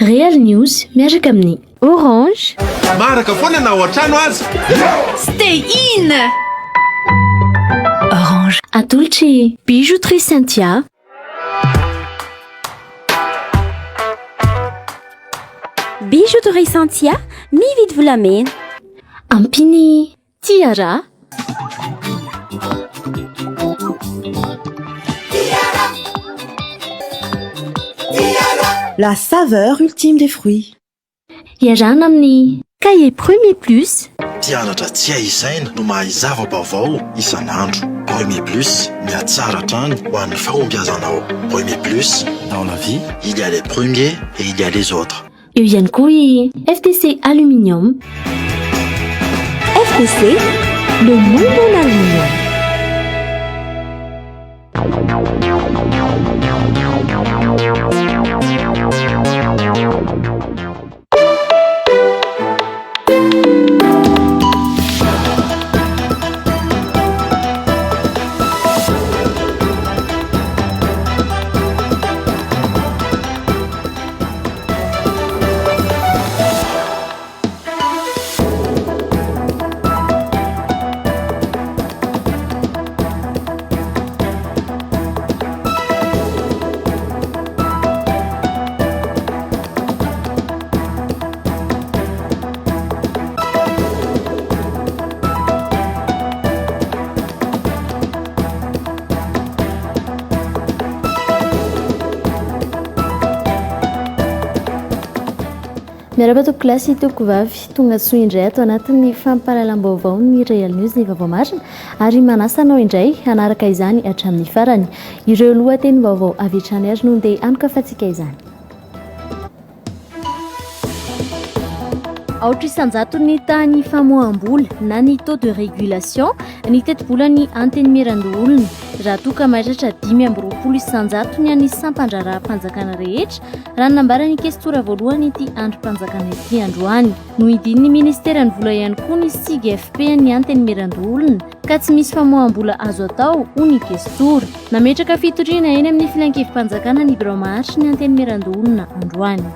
Real News miaraka amin'ny Orange. Maharaka foana na ao an-trano aza. Stay in! Orange. Atolotry Bijouterie Cynthia. Bijouterie Cynthia, mividy volamena. Ampian'i Tiara. La saveur ultime des fruits. Iarahana amin'ny Cahier Premier Plus. Mpianatra tsy hay isaina no mahay zava-baovao isan'andro. Premier Plus, mihatsara hatrany ho an'ny fahombiazanao. Premier Plus, dans la vie, il y a les premiers et il y a les autres. Eo ihany koa i FTC Aluminium. FTC, le monde en aluminium. Miarahaba tompokolahy sy tompokovavy, tonga soa indray ato anatin'ny fampahalalam-baovao ny Real News ny vaovao marina ary manasa anao indray hanaraka izany hatramin'ny farany. Ireo lohatenim-baovao avy hatrany ary no ndeha hanokafantsika izany. Aotra isan-jaton'ny tahan'ny famoaham-bola na ny taux de régulation ny tetibolan'ny Antenimierandoholona, raha toa ka mahatratra 25 isan-jato ny an'ny sampan-draharaham-panjakana rehetra, raha ny nambaran'ny kestora voalohany ity andrim-panjakana ity androany. Nohidian'ny ministeran'ny vola ihany koa ny SIG-FP an'ny Antenimierandoholona, ka tsy misy famoaham-bola azo atao, hoy ny kestora. Nametraka fitoriana eny amin'ny Filankevi-panjakana ny birao maharitry ny Antenimierandoholona androany.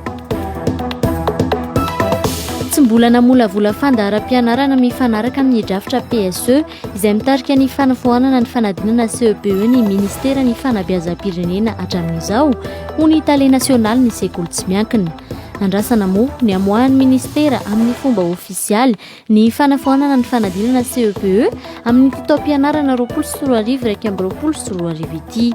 Tsy mbola namolavola fandaharam-pianarana mifanaraka amin'ny drafitra PSE izay mitarika ny fanafoanana ny fanadinana CEPE ny ministeran'ny fanabeazam-pirenena hatramin'izao, hoy ny tale nasionalin'ny sekoly tsy miankina. Andrasana moa ny hamoahan'ny ministera amin'ny fomba ofisialy Ny fanafoanana ny fanadinana CEPE amin'ity taom-pianarana 2020 2021 ity.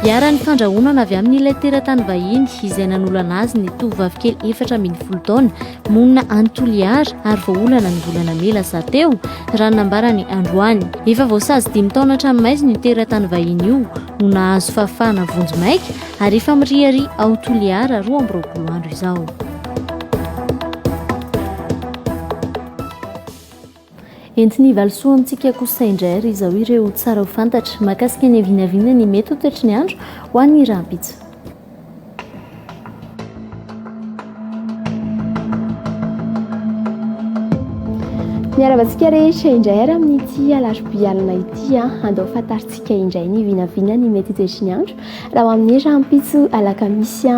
Iharan'ny fandrahonana avy amin'ilay teratany vahiny izay nanolana azy ny tovovavy kely 14 taona monina any Toliara ary voaolana ny volana mey lasa teo, raha ny nambarany androany. Efa voasazy dimy taona an-tranomaizina io teratany vahiny io no nahazo fahafahana vonjimaika ary efa miriaria ao Toliara 22 andro izao. Entin'i Valisoa amintsika kosa indray ary izao ireo tsara ho fantatra mahakasika ny vinavina ny mety ho toetry ny andro ho an'ny rahampitso. Miarahaba antsika rehetra indray ary amin'ity alarobia alina ity. Andao fantarintsika indray ny vinavina ny mety ho toetry ny andro Raha ho amin'ny rahampitso alakamisy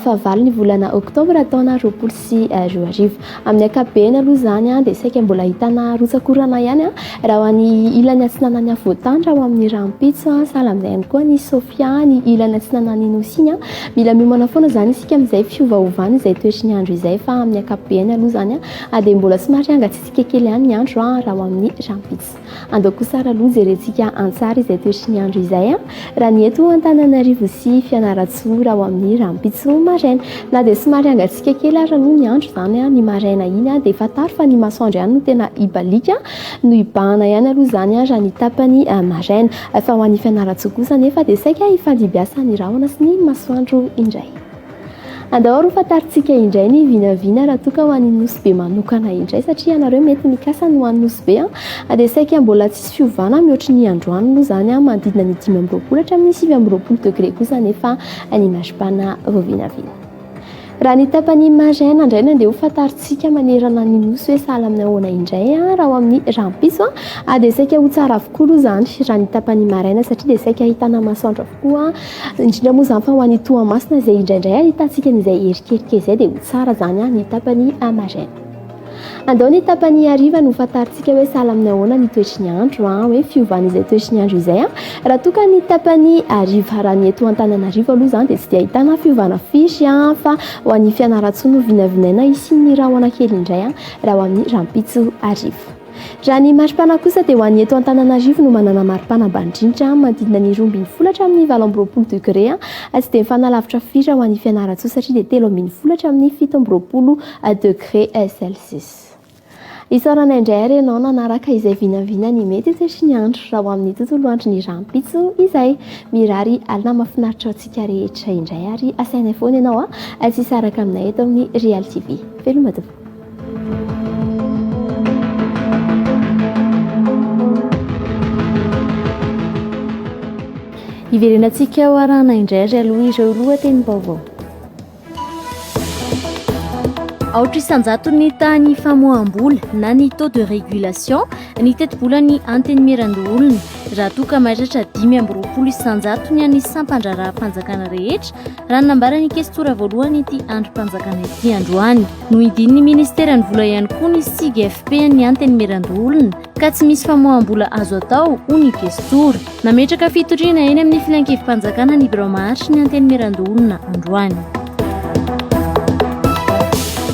fahavalo ny volana oktobra taona 2020. Amin'ny ankapobeny aloha izany dia saika mbola ahitana rotsak'orana ihany raha ho an'ny ilany atsinanan'ny afovoan-tany raha ho amin'ny rahampitso, sahala amin'izay ihany koa ny Sofia, ny ilany atsinanan'ny Nosy iny. Mila miomana foana izany isika amin'izay fiovaovana izay toetry ny andro izay fa amin'ny ankapobeny aloha izany dia mbola somary hangatsiatsiaka kely ihany ny andro raha ho amin'ny rahampitso. Andao kosa ary aloha jerentsika an-tsary izay toetry ny andro izay raha ny eto Antananarivo sy Fianarantsoa raha ho amin'ny rahampitso maraina. Na dia somary hangatsiaka kely ary aloha ny andro izany ny maraina iny dia fantaro fa ny masoandro ihany no tena hibaliaka no hibahana ihany aloha izany raha ny tapany maraina. Fa ho an'i Fianarantsoa kosa anefa dia saika hifandimbiasa ny rahona sy ny masoandro indray. Andao ary ho fantarintsika indray ny vinavina raha toa ka ho any Nosy Be manokana indray satria ianareo mety mikasa ny ho any Nosy Be dia saika mbola tsisy fiovana mihoatry ny androany moa izany manodidina ny 25 hatramin'ny 29 degré kosa anefa ny maripana voavinavina. Raha ny tapany maraina indray no andeha ho fantarintsika manerana ny Nosy hoe sahala amin'ny ahoana indray raha ho amin'ny rahampitso dia saika ho tsara avokoa aloha izany raha ny tapany maraina satria dia saika ahitana masoandro avokoa, indrindra moa izany fa ho an'i Toamasina izay indraindray ahitantsika an'izay erikerika izay dia ho tsara izany ny tapany maraina. Andao ny tapany hariva no fantarintsika hoe sahala amin'ny ahoana ny toetry ny andro, hoe fiovan'izay toetry ny andro izay. Raha toa ka ny tapany hariva, raha ny eto Antananarivo aloha izany dia tsy dia ahitana fiovana firy fa ho an'i Fianarantsoa no vinavinaina hisian'ny rahona kely indray raha ho amin'ny rahampitso hariva. Raha ny maripana kosa dia ho an'ny eto Antananarivo no manana maripana ambany indrindra, manodidina ny 12 hatramin'ny 28 degré, tsy dia mifanalavitra firy raha ho an'i Fianarantsoa satria dia 13 hatramin'ny 27 degré Celsius. Isaorana indray ary ianao nanaraka izay vinavina ny mety toetry ny andro raha ho amin'ny tontolo andron'ny rahampitso izay. Mirary alina mahafinaritra ho antsika rehetra indray ary asainay foana ianao tsy hisaraka aminay eto amin'ny Real TV. Veloma tompoko. Hiverenantsika ho arahana indray ary aloha ireo lohatenim-baovao. Aotra isan-jaton'ny tahan'ny famoaham-bola na ny taux de régulation ny tetibolan'ny Antenimierandoholona, raha toa ka mahatratra 25% ny an'ny sampan-draharaham-panjakana rehetra, raha ny nambaran'ny kestora voalohany ity andrim-panjakana ity androany. Nohidian'ny ministeran'ny vola ihany koa ny SIG-FP an'ny Antenimierandoholona, ka tsy misy famoaham-bola azo atao, hoy ny Kestora. Nametraka fitoriana eny amin'ny Filankevi-panjakana ny birao maharitry ny Antenimierandoholona androany.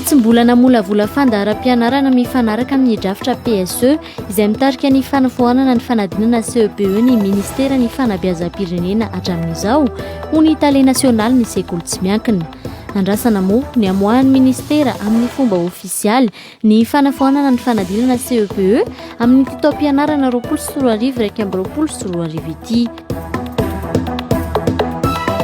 Tsy mbola namolavola fandaharam-pianarana mifanaraka amin'ny drafitra PSE izay mitarika ny fanafoanana ny fanadinana CEPE ny ministeran'ny fanabeazam-pirenena hatramin'izao, hoy ny tale nasionalin'ny sekoly tsy miankina. Andrasana moa ny hamoahan'ny ministera amin'ny fomba ofisialy Ny fanafoanana ny fanadinana CEPE amin'ity taom-pianarana 2020 2021 ity.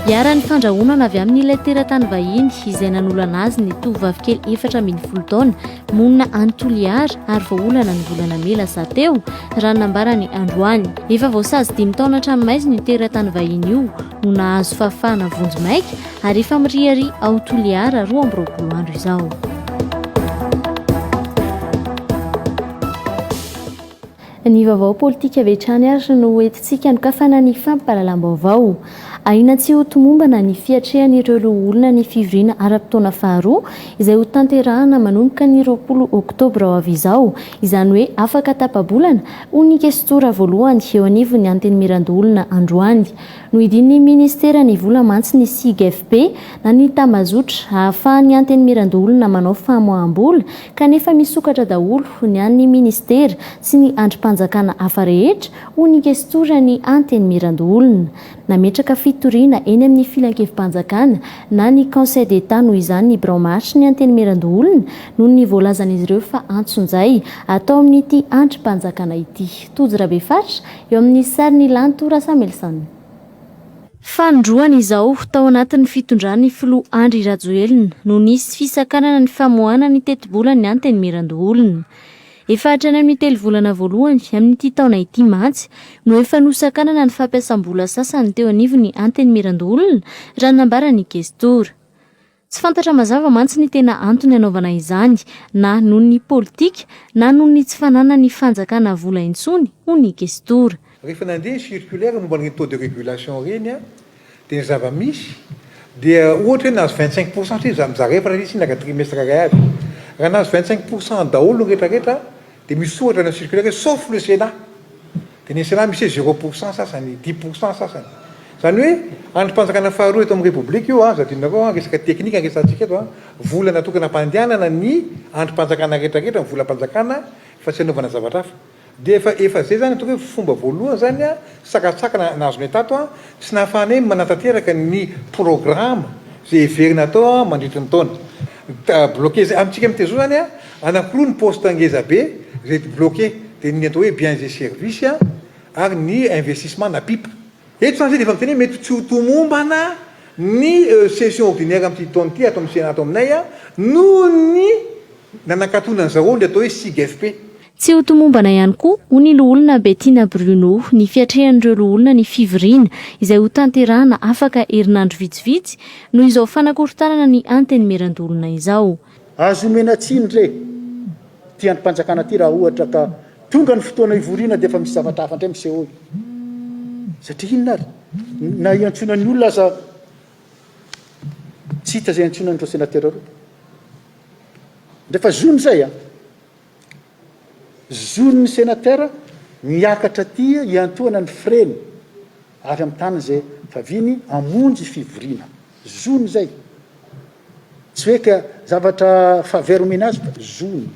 Iharan'ny fandrahonana avy amin'ilay teratany vahiny izay nanolana azy ny tovovavikely 14 taona monina any Toliara ary voaolana ny volana mey lasa teo, raha ny nambarany androany. Efa voasazy dimy taona an-tranomaizina io teratany vahiny io no nahazo fahafahana vonjimaika ary efa miriaria ao Toliara 22 andro izao. Ny vaovao politika avy hatrany ary no entintsika hanokafana ny fampahalalam-baovao. Ahiana tsy ho tomombana ny fiatrehan'ireo loholona ny fivoriana ara-potoana faharoa izay hotanterahana manomboka ny 20 oktobra ho avy izao, izany hoe afaka tapa-bolana, hoy ny kestora voalohany eo anivon'ny Antenimierandoholona androany. Nohidian'ny minisitera ny vola mantsy ny SIGFP na ny tambazotra ahafahan'ny Antenimierandoholona manao famoaham-bola kanefa misokatra daholo ny an'ny minisitera sy ny andrim-panjakana hafa rehetra, hoy ny kestoran'ny Antenimierandoholona. Nametraka fitoriana eny amin'ny Filankevi-panjakana na ny Conseil d'Etat noho izany ny birao maharitry ny Antenimierandoholona noho ny voalazan'izy ireo fa antsonjay atao amin'ity andrim-panjakana ity. Tojo Rabefatra, Eo amin'ny sarin'i Lanto Rasamelson. Fanindroany izao, tao anatin'ny fitondran'ny filoha Andry Rajoelina no nisy fisakanana ny famoahana ny tetibolan'ny Antenimierandoholona. Efa hatrany amin'ny telo volana voalohany amin'ity taona ity mantsy no efa nosakanana ny fampiasam-bola sasany teo anivon'ny Antenimierandoholona, raha ny nambaran'ny Kestora. Tsy fantatra mazava mantsy ny tena antony hanaovana izany, na noho ny politika, na noho ny tsy fananan'ny fanjakana vola intsony, hoy ny Kestora. Rehefa nandeha ny circulaire momba an'ireny taux de régulation ireny dia ny zava-misy dia ohatra hoe nahazo 25 pourcent satria za mizara efatra izy naka trimestre iray avy. Raha nahazo 25 pourcent daholo ny rehetrarehetra Dia misy soratra any amin'ny circulaire hoe sauf le Sénat. Dia ny Sénat misy hoe zéro pour cent sasany, dix pour cent sasany. Izany hoe andrim-panjakana faharoa eto amin'ny Repoblika io an, aza adinonareo an, resaka teknika no resahantsika eto an, vola natokana hampandehanana ny andrim-panjakana rehetrarehetra, ny volam-panjakana fa tsy hanaovana zavatra hafa. Dia efa efa izay izany ataoko hoe fomba voalohany izany an, sakantsakana nahazonay tato an, tsy nahafahanay manatanteraka ny programa izay heverina atao mandritry ny taona. Bloqué izay, amintsika miteny izao izany an, Anankiroa ny poste ngeza be izay bloqué dia ny atao hoe biens et services ary ny investissement na pip. Eto izany zay dia efa miteny hoe mety tsy ho tomombana ny session ordinaire amin'ity taona ity ato amin'ny Sénat ato aminay noho ny nanakatonan'ny zareo ny atao hoe SIGFP. Tsy ho tomombana ihany koa, hoy ny loholona Bettina Bruno, ny fiatrehan'ireo loholona ny fivoriana izay hotanterahana afaka herinandro vitsivitsy noho izao fanakorontanana ny Antenimierandoholona izao. Azo omena tsiny re ity andrim-panjakana ity raha ohatra ka tonga ny fotoana hivoriana dia efa misy zavatra hafa indray miseho eo. Satria inona ary? Na hiantsoana ny olona aza tsy hita izay hiantsoana an'ireo senatera ireo. Ndray fa zony izay an! Zon'ny senatera miakatra aty hiantohana ny frais-ny avy amin'ny tany izay faviany hamonjy fivoriana. Zony izay. Tsy hoe ka zavatra faveur omena azy fa zony.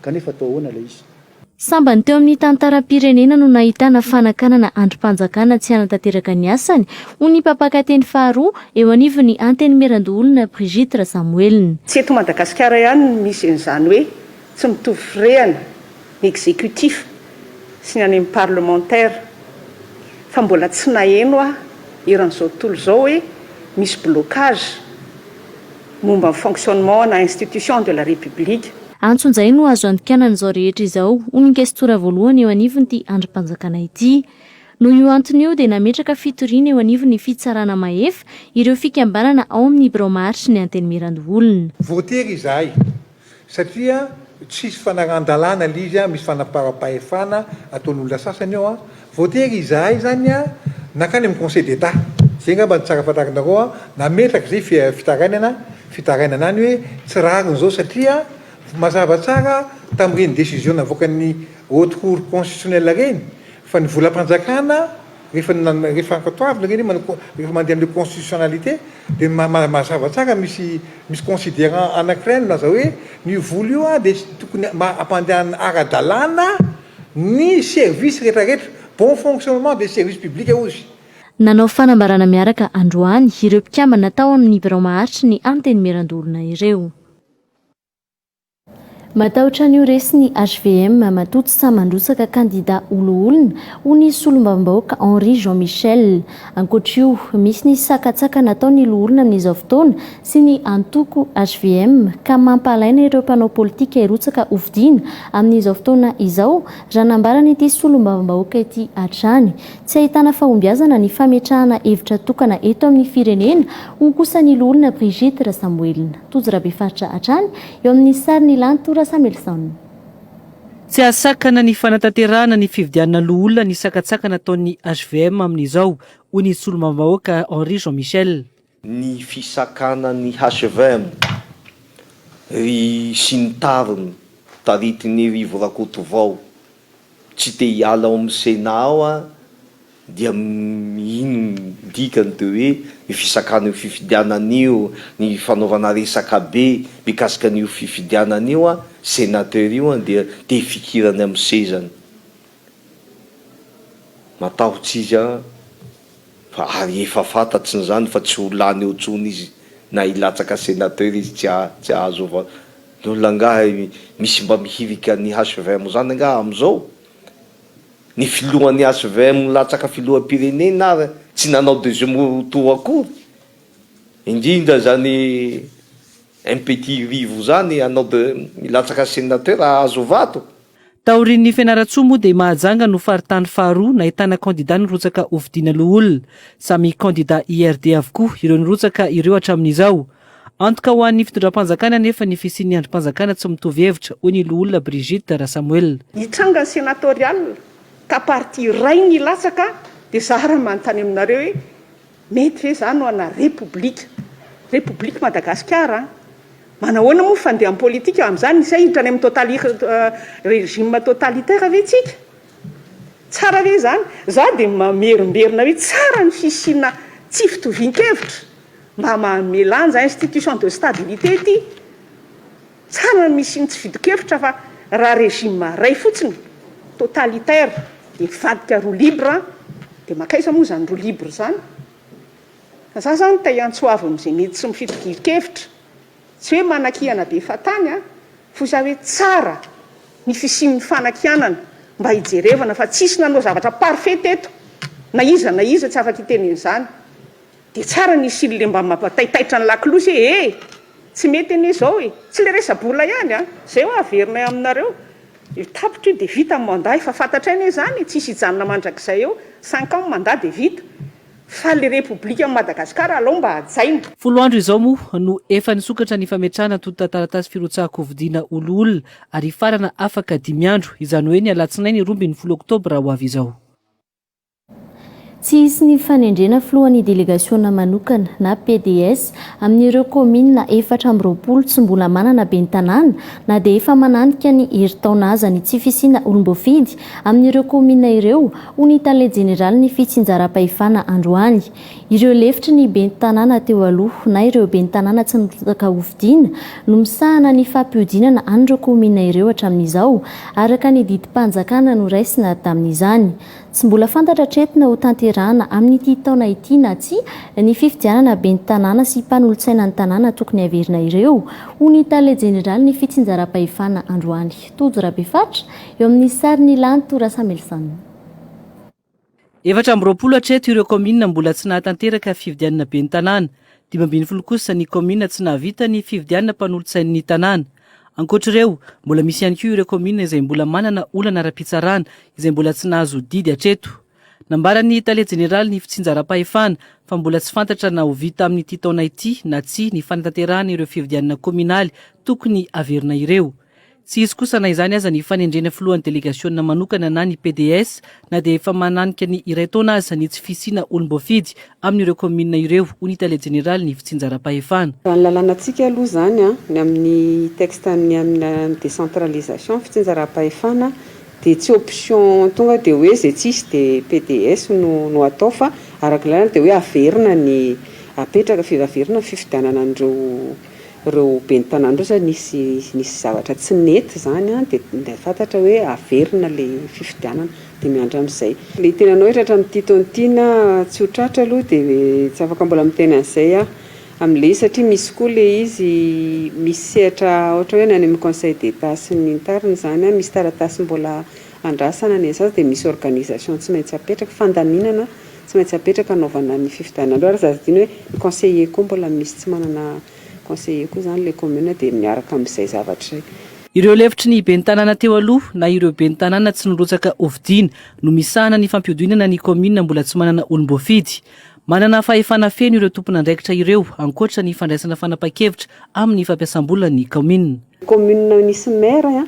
Kanefa atao ahoana ilay izy? Sambany teo amin'ny tantaram-pirenena no nahitana fanakanana andrim-panjakana tsy hanatanteraka ny asany, hoy ny mpampakateny faharoa eo anivon'ny Antenimierandoholona Brigitte Rasamoelina. Tsy eto Madagasikara ihany no misy an'izany hoe tsy mitovy firehana ny exécutif sy ny any amin'ny parlementaire fa mbola tsy naheno aho eran'izao tontolo izao hoe misy blocage momba ny fonctionnement ana institution de la République. Antsonjay no azo andikanana izao rehetra izao, hoy ny kestora voalohany eo anivon'ity andrim-panjakana ity. Noho io antony io dia nametraka fitoriana eo anivon'ny fitsarana mahefa ireo fikambanana ao amin'ny birao maharitry ny Antenimierandoholona. Voatery izahay satria tsisy fanarahan-dalàna ilay izy, misy fanaparam-pahefana ataon'olona sasany eo. Voatery izahay izany nankany amin'ny Conseil d'Etat, izay angamba no tsara fantarinareo, nametraka izay fitarainana, fitarainana any hoe tsy rariny izao satria mazava tsara tamin'ireny décision navoakan'ny Haute Cour constitutionnelle ireny fa ny volam-panjakana rehefa rehefa ankatoavina ireny rehefa mandeha amin'ilay constitutionnalité dia mazava tsara misy misy considérant anankiray milaza hoe ny vola io dia tsy tokony hampandehanina ara-dalàna ny service rehetra rehetra, bon fonctionnement des services publics hozy. Nanao fanambarana miaraka androany ireo mpikambana tao amin'ny birao maharitry ny Antenimierandoholona ireo. Matahotra ny ho resy ny hvm matoa tsy sahy mandrotsaka kandida ho loholona, hoy ny solombavambahoaka Henri Jean Michel. Ankoatra io, misy ny sakantsakana ataon'ny loholona amin'izao fotoana sy ny antoko hvm ka mampahalaina ireo mpanao politika hirotsaka hofidiana amin'izao fotoana izao, raha nambaran'ity solombavambahoaka ity hatrany. Tsy ahitana fahombiazana ny fametrahana hevitra tokana eto amin'ny firenena, hoy kosa ny loholona Brigitte Rasamoelina. Tojo Rabefaritra hatrany eo amin'ny sarin'i Lanto Rasamelison. Tsy hahasakana ny fanatanterahana ny fifidianana loholona ny sakantsakana ataon'ny hvm amin'izao, hoy ny solombavambahoaka Henri Jean Michel. Ny fisakanan'ny hvm ry sy ny tariny taritin'i Rivo Rakotovao tsy te hiala ao amin'ny Sénat ao an, dia ino ny dikany de hoe ny fisakana io fifidianana io, ny fanaovana resaka be mikasika an'io fifidianana io an, sénateur io an dia te hifikirany amin'ny sezany. Matahotra izy an, fa ary efa fantatriny izany fa tsy ho lany eo intsony izy na hilatsaka sénateur izy tsy tsy hahazo va, ny olona angaha misy mba mihirika ny hvm izany angaha amin'izao? Ny filohan'ny hvm nilatsaka filoham-pirenena ary tsy nanao deuxième tour akory. Indrindra zany MP Rivo zany hanao de milatsaka sénateur hahazo vato. Taorian'ny Fianarantsoa moa dia Mahajanga no faritany faharoa nahitana kandida nirotsaka hofidiana loholona. Samy kandida IRD avokoa ireo nirotsaka ireo hatramin'izao. Antoka ho an'ny fitondram-panjakana anefa ny fisian'ny andrim-panjakana tsy mitovy hevitra, hoy ny loholona Brigitte Rasamoelina. Hitranga ny senatorial ka parti iray ny hilatsaka dia za raha manontany aminareo hoe mety ve zany ho ana repoblika, repoblika Madagasikara an! Manahoana moa fandehan'ny politika amin'izany isay hiditra any amin'ny totali régime totalitaire ve tsika? Tsara ve izany? Za dia mamerimberina hoe tsara ny fisiana tsy fitovian-kevitra. Mba manome lanja institution de stabilité ity. Tsara ny misy ny tsy fidon-kevitra fa raha régime ray fotsiny, totalitaire, dia mivadika roue libre dia mankaiza moa izany roue libre izany? Fa za zany te hiantso avo amin'izay mety tsy mifitogian-kevitra. Tsy hoe manakihana be fahatany an, fa za hoe tsara ny fisian'ny fanakianana mba hijerevana fa tsisy nanao zavatra parfait teto na iza na iza tsy afaka hiteny an'izany. Dia tsara ny hisian'le mba mampataitaitra ny lakolosy hoe e! Tsy mety anie izao e! Tsy le resa-bola ihany an! Izay hoa averinay aminareo. Io tapitra io dia vita ny mandat, efa fantatray anie izany e, tsisy hijanona mandrakizay eo, cinq ans mandat dia vita. Fa le Repoblikan'i Madagasikara alao mba hajaina. Folo andro izao moa no efa nisokatra ny fametrahana antontan-taratasy firotsahan-kofidiana ho loholona ary hifarana afaka dimy andro, izany hoe ny alatsinainy 12 oktobra ho avy izao. Tsy hisy ny fanendrena filohan'ny delegasiona manokana na pds amin'ireo kaominina 24 tsy mbola manana ben'ny tanàna na dia efa mananika ny herintaona aza ny tsy fisiana olom-boafidy amin'ireo kaominina ireo, hoy ny tale jeneralin'ny fitsinjaram-pahefana androany. Ireo lefitry ny ben'ny tanàna teo aloha na ireo ben'ny tanàna tsy nirotsaka hofidiana no misahana ny fampihodinana an'ireo kaominina ireo hatramin'izao, araka ny didim-panjakana noraisina tamin'izany. Tsy mbola fantatra hatreto na hotanterahana amin'ity taona ity na tsia ny fifidianana ben'ny tanàna sy mpanolotsaina ny tanàna tokony haverina ireo, hoy ny tale jeneralin'ny fitsinjaram-pahefana androany, Tojo Rabefatra, eo amin'ny sarin'i Lanto Rasamelisan. 24 hatreto ireo kaominina mbola tsy nahatanteraka fifidianana ben'ny tanàna. 15 kosa ny kaominina tsy nahavita ny fifidianana mpanolotsain'ny tanàna. Ankoatra ireo, mbola misy ihany koa ireo kaominina izay mbola manana olana ara-pitsarana izay mbola tsy nahazo didy hatreto. Nambaran'ny tale jeneralin'ny fitsinjaram-pahefana fa mbola tsy fantatra na ho vita amin'ity taona ity na tsia ny fanatanterahana ireo fifidianana kaominaly tokony haverina ireo. Tsy hisy kosa na izany aza ny fanendrena filohan'ny delegasiona manokana na ny pds na dia efa mananika ny iray taona aza ny tsy fisiana olom-boafidy amin'ireo kaominina ireo, hoy ny tale jeneralin'ny fitsinjaram-pahefana. Raha ny lalànantsika aloha izany, ny amin'ny texte ny amin'ny décentralisation, fitsinjaram-pahefana, dia tsy option tonga dia hoe izay tsisy dia pds no no atao fa araka ny lalàna dia hoe averina ny apetraka, averina ny fifidianana an'ireo ireo ben'ny tanàna ireo satria nisy nisy zavatra tsy nety izany dia fantatra hoe averina ilay fifidianana. Dia miandry amin'izay. Ilay tenanao hoe tratra amin'ity taona ity na tsy ho tratra aloha dia tsy afaka mbola miteny an'izay aho amin'ilay izy satria misy koa ilay izy misy sehatra ohatra hoe ny any amin'ny conseil d'Etat sy ny tariny izany misy taratasy mbola andrasana ny an'sasa dia misy organisation tsy maintsy apetraka, fandaminana tsy maintsy apetraka hanaovana ny fifidianana aloha ary aza adino hoe ny conseiller koa mbola misy tsy manana Conseiller koa izany ilay commune dia miaraka amin'izay zavatra izay. Ireo lefitry ny ben'ny tanàna teo aloha na ireo ben'ny tanàna tsy nirotsaka hofidiana no misahana ny fampihodinana ny kaominina mbola tsy manana olom-boafidy. Manana fahefana feno ireo tompon'andraikitra ireo ankoatra ny fandraisana fanapahan-kevitra amin'ny fampiasam-bolan'ny kaominina. Commune nisy maire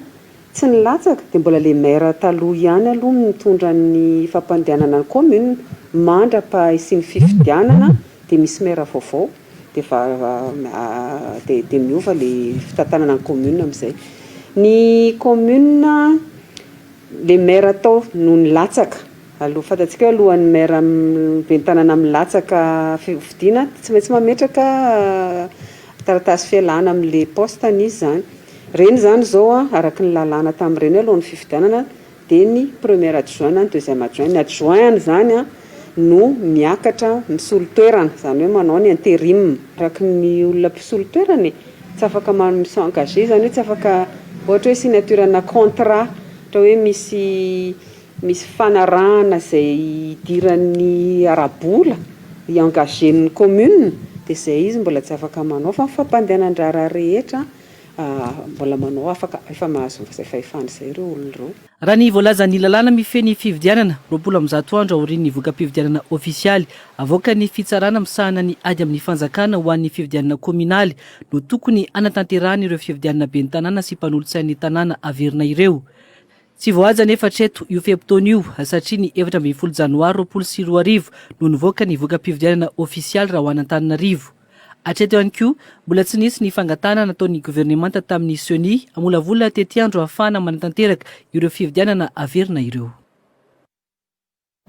tsy nilatsaka dia mbola le maire taloha ihany aloha mitondra ny fampandehanana ny commune mandra-pahisian'ny fifidianana dia misy maire vaovao. dia efa dia miova le fitantanana ny commune amin'izay. Ny commune le maire tao no nilatsaka aloha, fantatsika hoe alohan'ny maire ben'ny tanàna milatsaka hofidiana tsy maintsy mametraka taratasy fialana amin'le poste-ny izy izany. Ireny izany izao araka ny lalàna tamin'ireny hoe alohan'ny fifidianana Dia ny premier adjoint na ny deuxième adjoint. Ny adjoint izany no miakatra misolo toerana, izany hoe manao ny interim. Araka ny olona mpisolo toerana e, tsy afaka mi-s'engager izany hoe tsy afaka ohatra hoe signature-na contrat, ohatra hoe misy misy fifanarahana izay idiran'ny ara-bola, hi-engager-n'ny commune, dia izay izy mbola tsy afaka manao fa ny fampandehanan-draharaha rehetra Mbola manao afaka efa mahazo izay fahefana izay ireo olona ireo. Raha ny voalazan'ny lalàna mifehy ny fifidianana, 120 andro aorian'ny voka-pifidianana ofisialy avoakan'ny fitsarana misahana ny ady amin'ny fanjakana ho an'ny fifidianana kaominaly no tokony hanatanterahana ireo fifidianana ben'ny tanàna sy mpanolotsain'ny tanàna averina ireo. Tsy voahaja anefa hatreto io fe-potoana io satria ny 14 janoary 2020 no nivoaka ny voka-pifidianana ofisialy raha ho an'Antananarivo. Hatreto ihany koa, mbola tsy nisy ny fangatahana nataon'ny governemanta tamin'ny Ceni hamolavola tetiandro ahafahana manatanteraka ireo fifidianana averina ireo.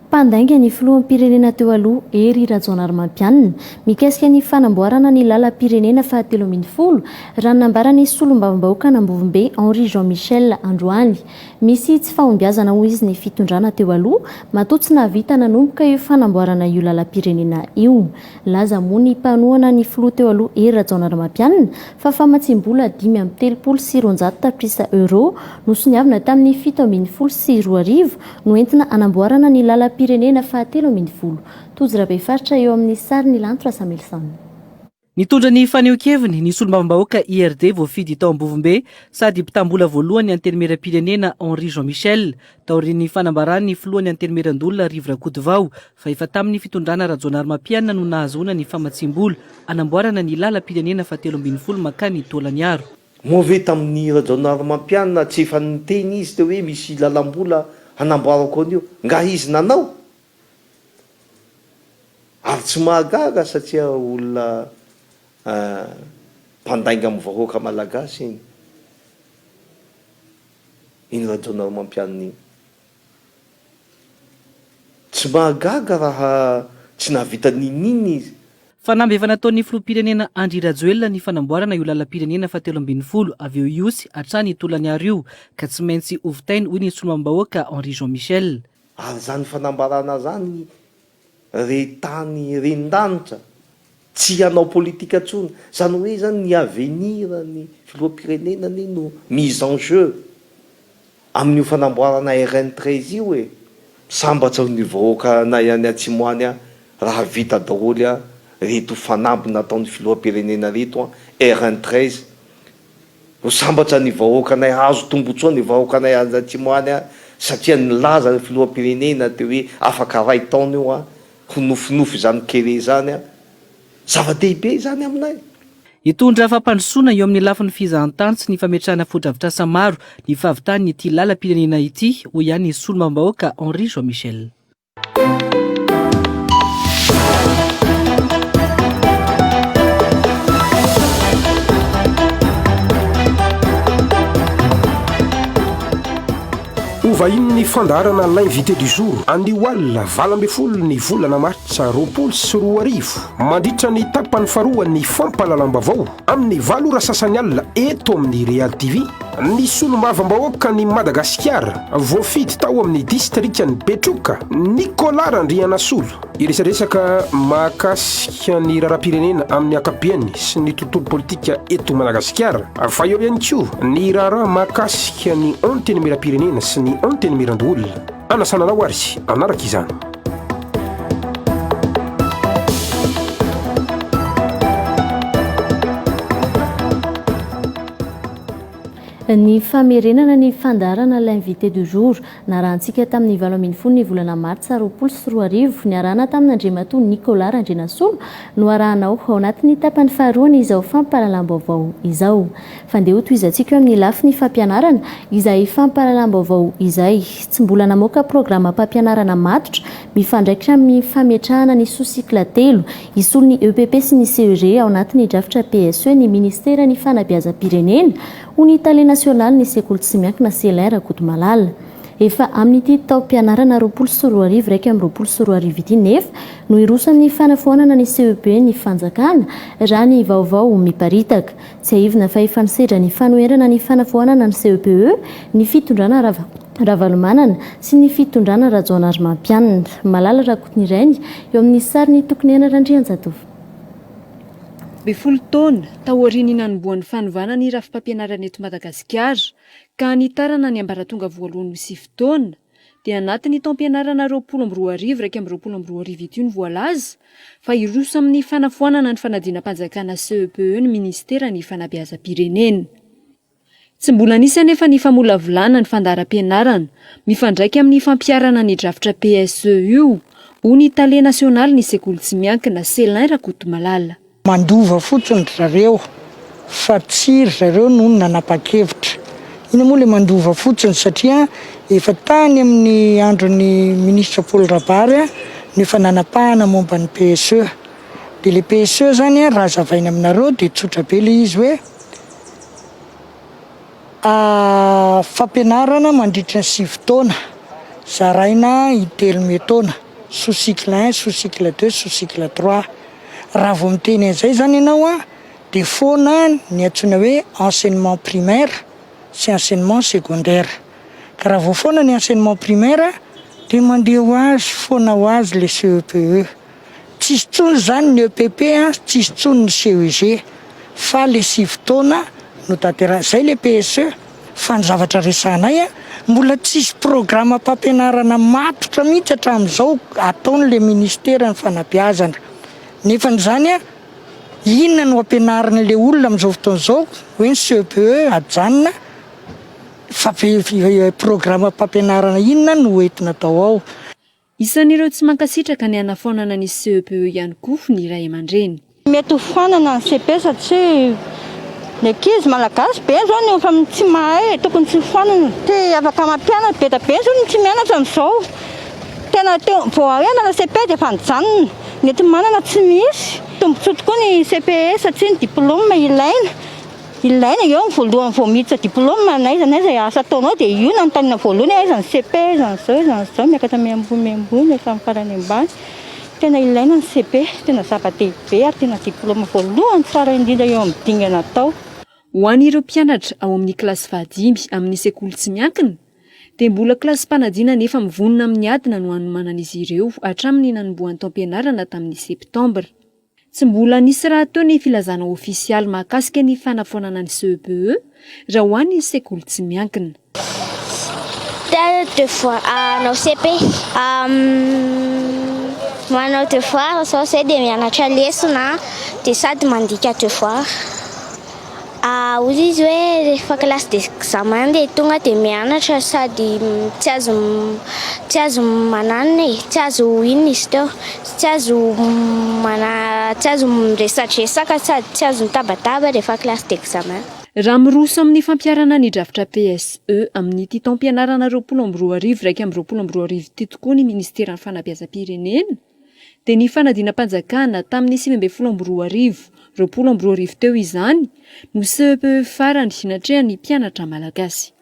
Mpandainga ny filoham-pirenena teo aloha Hery Rajaonarimampianina mikasika ny fanamboarana ny lalam-pirenena faha 13, raha ny nambaran'ny solombavambahoakan'Ambovombe Henri Jean Michel androany. Misy tsy fahombiazana hoy izy ny fitondrana teo aloha matoa tsy nahavita nanomboka io fanamboarana io lalam-pirenena io. Nilaza moa ny mpanohana ny filoha teo aloha Hery Rajaonarimampianina fa famatsiam-bola 235 tapitrisa euros nosoniavina tamin'ny 2017 no entina hanamboarana ny lalam-pirenena faha 13. Tojo Rabefaritra eo amin'ny sarin'i Lanto Rasamielison. Nitondra ny fanehoan-keviny ny solombavambahoaka IRD voafidy tao Ambovombe sady mpitam-bola voalohany Antenimierampirenena Henri Jean Michel taorian'ny fanambaran'ny filohan'ny Antenimierandoholona Rivo Rakotovao fa efa tamin'ny fitondrana Rajaonarimampianina no nahazoana ny famatsiam-bola hanamboarana ny lalam-pirenena fahatelo ambin'ny folo mankany Taolagnaro. Moa ve tamin'ny Rajaonarimampianina tsy efa niteny izy teo hoe misy lalam-bola hanamboarako an'io? Nga izy nanao? Ary tsy mahagaga satria olona mpandainga amin'ny vahoaka malagasy iny, iny Rajaonarimampianina iny. Tsy mahagaga raha tsy nahavita n'inon'inona izy. Fanamby efa nataon'ny filoham-pirenena Andry Rajoelina ny fanamboarana io lalam-pirenena fahatelo ambin'ny folo avy eo Ihosy hatrany Tolagnaro io ka tsy maintsy hovitainy hoy ny solombavambahoaka Henri Jean Michel. Ary izany fanambarana izany re tany ren-danitra, tsy hanao politika intsony, izany hoe izany ny avenir ny filoham-pirenena anie no mise en jeu amin'io fanamboarana RN 13 io e! Sambatra ny vahoaka anay any atsimo any raha vita daholo reto fanamby nataon'ny filoham-pirenena reto RN 13 Ho sambatra ny vahoakanay hahazo tombotsoa ny vahoakanay any atsimo any satria nilaza ny filoham-pirenena teo hoe afaka ray taona io ho nofinofy izany kere izany. Zava-dehibe izany aminay. Hitondra fampandrosoana eo amin'ny lafiny fizahantany sy ny fametrahana fotodrafitrasa maro ny fahavitan'ity lalam-pirenena ity, hoy ihany ny solombavambahoaka Henri Jean Michel. Ho vahinin'ny fandaharana L'invité du jour anio alina 18 ny volana martsa 2020 mandritra ny tapany faharoan'ny fampahalalam-baovao amin'ny valo ora sasany alina eto amin'ny Real TV ny solombavambahoakan'i Madagasikara voafidy tao amin'ny distrikan'i Betroka, Nicolas Randrianasolo. Hiresadresaka mahakasika ny raharaham-pirenena amin'ny ankapobeny sy ny tontolo politika eto Madagasikara, fa eo ihany koa ny raharaha mahakasika ny Antenimierampirenena sy ny Antenimierandoholona. Anasana anao ary hanaraka izany. Ny famerenana ny fandaharana L'invité du jour, narahantsika tamin'ny 18 ny volana martsa 2020, niarahana tamin'Andriamatoa Nicolas Randrianasolo no arahanao ao anatin'ny tapany faharoan'izao fampahalalam-baovao izao. Fa ndeha hotohizantsika eo amin'ny lafiny fampianarana izay fampahalalam-baovao izay. Tsy mbola namoaka programam-pampianarana matotra mifandraika amin'ny fametrahana ny sous-cycle telo Hisolo ny EPP sy ny CEG ao anatin'ny drafitra PSE ny ministeran'ny Fanabeazam-pirenena, hoy ny tale nasionalin'ny sekoly tsy miankina Celin Rakotomalala. Efa amin'ity taom-pianarana 2020 2021 ity nefa no hiroso amin'ny fanafoanana ny CEP ny fanjakana, raha ny vaovao miparitaka. Tsiahivina fa efa nisedra ny fanoherana ny fanafoanana ny CEPE ny fitondrana Ravalomanana sy ny fitondrana Rajaonarimampianina. Malala Rakotonirainy eo amin'ny sarin'i Tokiniaina Randrianjatovo. Be folo taona taorian'ny nanombohan'ny fanovana ny rafi-pampianarana eto Madagasikara ka nitarana ny ambaratonga voalohany ho sivy taona, dia anatin'ny taom-pianarana 2020 2021 ity no voalaza fa hiroso amin'ny fanafoanana ny fanadinam-panjakana CEPE ny minisiteran'ny fanabeazam-pirenena. Tsy mbola nisy anefa ny famolavolana ny fandaharam-pianarana mifandraika amin'ny fampiharana ny drafitra PSE io, hoy ny tale nasionalin'ny sekoly tsy miankina, Celin Rakotomalala. Mandova fotsiny ry zareo fa tsy ry zareo no nanapa-kevitra. Inona moa ilay mandova fotsiny satria efa tany amin'ny andron'ny minisitra Paul Rabary no efa nanapahana momba ny PSE. Dia ilay PSE izany raha hazavaina aminareo dia tsotra be ilay izy hoe fampianarana mandritra ny sivy taona zaraina intelo metaona, sous cycle un, sous cycle deux, sous cycle trois. Raha vao miteny an'izay izany ianao an, dia foana ny antsoina hoe enseignement primaire sy enseignement secondaire. Ka raha vao foana ny enseignement primaire dia mandeha ho azy foana ho azy ilay CEPE. Tsisy intsony izany ny EPP an, tsisy intsony ny CEG fa ilay sivy taona no tanterahina. Izay ilay PSE. Fa ny zavatra resahanay an, mbola tsisy programam-pampianarana matotra mihitsy hatramin'izao ataon'ilay ministeran'ny fanabeazana. Nefany izany an, Inona no ampianarina ilay olona amin'izao fotoana izao hoe ny CEPE ajanona fa programam-pampianarana inona no entina atao ao? Isan'ireo tsy mankasitraka ny hanafoanana ny CEPE ihany koa ny ray aman-dreny. Mety ho foanana ny cepe satria ny ankizy malagasy be zao no efa tsy mahay e, tokony tsy ho foanana. Tsy afaka mampianatra, be dia be zao ny tsy mianatra amin'izao. Tena teo vao harenana cepe dia efa nijanona. Ny enti-manana tsy misy. Tombotsoa tokoa ny CPE satria ny diplôme ilaina. Ilaina eo ny voalohany vao miditra diplôme na aiza na aiza asa ataonao dia io no anontaniana voalohany hoe aiza ny CP, aiza ny izao, aiza ny izao, miakatra miambony miambony hatramin'ny farany ambany. Tena ilaina ny CP, tena zava-dehibe ary tena diplôme voalohany tsara indrindra eo amin'ny dingana atao. Ho an'ireo mpianatra ao amin'ny kilasy fahadimy amin'ny sekoly tsy miankina dia mbola kilasim-panadinana efa mivonona amin'ny adina no hanomanan'izy ireo hatramin'ny nanombohan'ny taom-pianarana tamin'ny septambra. Tsy mbola nisy rahateo ny filazana ofisialy mahakasika ny fanafoanana ny CEPE raha ho an'ny sekoly tsy miankina. Tia devoir hanao CP. Manao devoir zao zay dia mianatra lesona dia sady mandika devoir. Hoy izy hoe rehefa classe d'examen dia tonga dia mianatra sady tsy azo tsy azo mananona e, tsy azo inona izy teo, tsy azo mana tsy azo miresadresaka sady tsy azo mitabataba rehefa classe d'examen. Raha miroso amin'ny fampiharana ny drafitra PSE amin'ity taom-pianarana 2020 2021 ity tokoa ny minisiteran'ny fanabeazam-pirenena dia ny fanadinam-panjakana tamin'ny 2019 2020 teo izany no CEPE farany natrehan'ny mpianatra malagasy.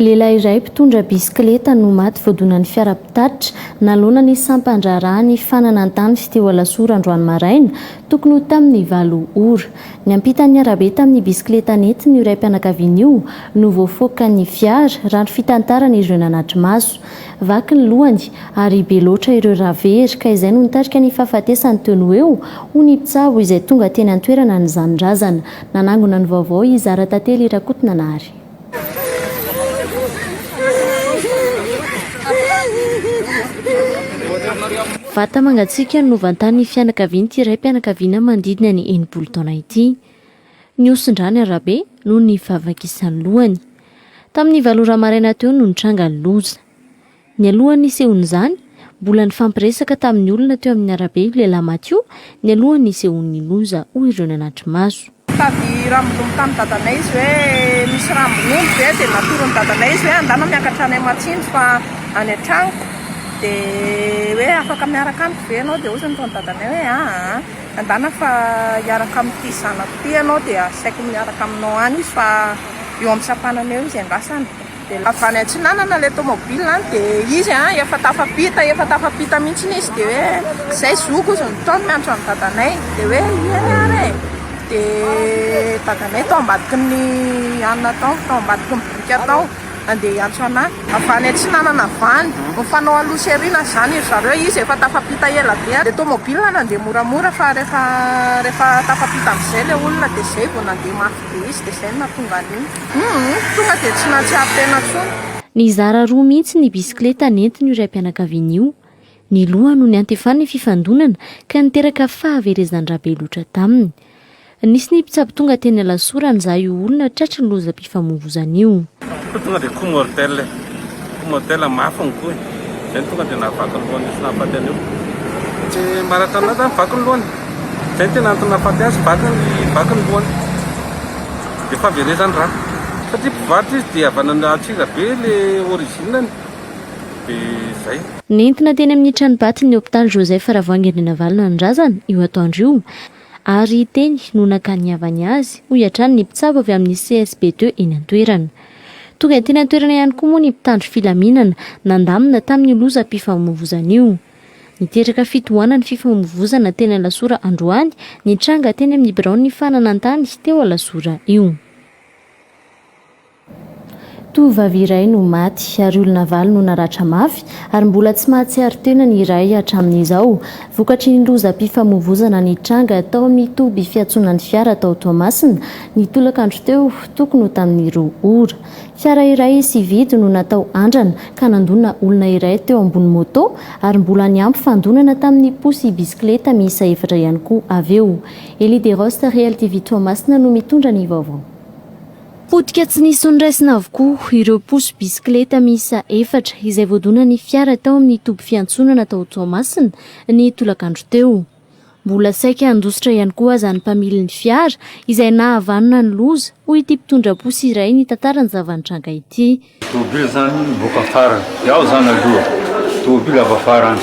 Lehilahy iray mpitondra bisikileta no maty voadonan'ny fiara mpitatitra nanoloana ny sampan-draharahan'ny fananan-tany teo Alasora androany maraina, tokony ho tamin'ny valo ora. Niampita ny arabe tamin'ny bisikileta nentiny io raim-pianakaviana io no voafaokan'ny fiara, raha ny fitantaran'ireo nanatri-maso. Vaky ny lohany ary be loatra ireo rà very ka izay no nitarika ny fahafatesany teo no eo, hoy ny mpitsabo izay tonga teny an-toerana nizaha ny razana. Nanangona ny vaovao i Zara Tantely Rakotonanahary. Vata mangatsiaka no novantanin'ny fianakavian'ity raim-pianakaviana manodidina ny 60 taona ity. Nihosin-drà ny arabe noho ny fahavakisan'ny lohany. Tamin'ny valo ora maraina teo no nitranga ny loza. Nialohan'ny nisehoan'izany, mbola nifampiresaka tamin'ny olona teo amin'ny arabe io lehilahy maty io nialohan'ny nisehoan'ny loza, hoy ireo nanatri-maso. Nitady rambon'omby tamin'i dadanay izy hoe misy rambon'omby ve dia natoron'i dadanay izy hoe andana miakatra any Matsinjo fa any an-tranoko dia hoe afaka miaraka amiko ve ianao dia hozy ny nataon'i dadanay hoe aa andana fa hiaraka amin'ity zanako ity ianao dia asaiko miaraka aminao any izy fa eo amin'ny sampanana eo izy andrasana. Dia avy any atsinanana ilay tomobile an, dia izy an efa tafapita, efa tafapita mihitsy izy dia hoe izay zoko hozy ny tao no miantso an'i dadanay, dia hoe eny ary e, dia dadanay tao ambadiky ny anona tao, tao ambadiky ny biriky tao, andeha hiantso anah, avy any atsinanana avy any, mifanao aloha sy aoriana izany ry zareo, izy efa tafapita ela be, ilay tomobile nandeha moramora fa rehefa rehefa tafapita amin'izay ilay olona dia izay vao nandeha mafy be izy dia izay no nahatonga an'iny. Humm tonga dia tsy nahatsiaro tena intsony. Nizara roa mihitsy ny bisikileta nentin'io raim-pianakaviana io. Ny lohany no niantefan'ny fifandonana ka niteraka fahaverezan-dra be loatra taminy. Nisy ny mpitsabo tonga teny Alasora nizaha io olona tratry ny lozam-pifamoivozana io. Tonga dia coup mortel e. Coup mortel mafy ny coup e. Zay no tonga dia nahavaky ny lohany sy nahafaty an'io. Tsy maratra an'ahy zany vaky ny lohany. Zay no tena antony nahafaty azy, vaky ny vaky ny lohany. Dia fahaverezany rà. Satria mpivarotra izy dia avy any Antsirabe le origine-ny. Dia zay. Nentina teny amin'ny tranom-patin'ny hopitaly Joseph Ravoahangy Andrianavalona ny razana, io atoandro io. Ary teny no nakan'ny havany azy, hoy hatrany ny mpitsabo avy amin'ny CSB ii eny an-toerana. Tonga teny an-toerana ihany koa moa ny mpitandro filaminana nandamina tamin'io lozam-pifamoivozana io. Niteraka fitohanan'ny ny fifamoivozana teny Alasora androany ny tranga teny amin'ny biraon'ny fananan-tany teo Alasora io. Tovovavy iray no maty ary olona valo no naratra mafy ary mbola tsy mahatsiaro tena ny iray hatramin'izao, vokatry ny lozam-pifamoivozana nitranga tao amin'ny toby fiantsonan'ny fiara tao Toamasina, ny tolakandro teo, tokony ho tamin'ny roa ora. Fiara iray sividy no natao andrana ka nandona olona iray teo ambony moto ary mbola niampy fandonana tamin'ny posy bisikileta miisa efatra ihany koa avy eo. Elie Desroches, Real TV Toamasina no mitondra ny vaovao. Potika tsy nisy noraisina avokoa ireo posy bisikileta miisa efatra izay voadonan'ny fiara tao amin'ny toby fiantsonana tao Toamasina ny tolakandro teo. Mbola saika handositra ihany koa aza ny mpamilin'ny fiara izay nahavanona ny loza, hoy ity mpitondra posy iray nitantara ny zava-nitranga ity. Tôbily zany miboaka farany, iaho zany aloha, tôbily avy afara any,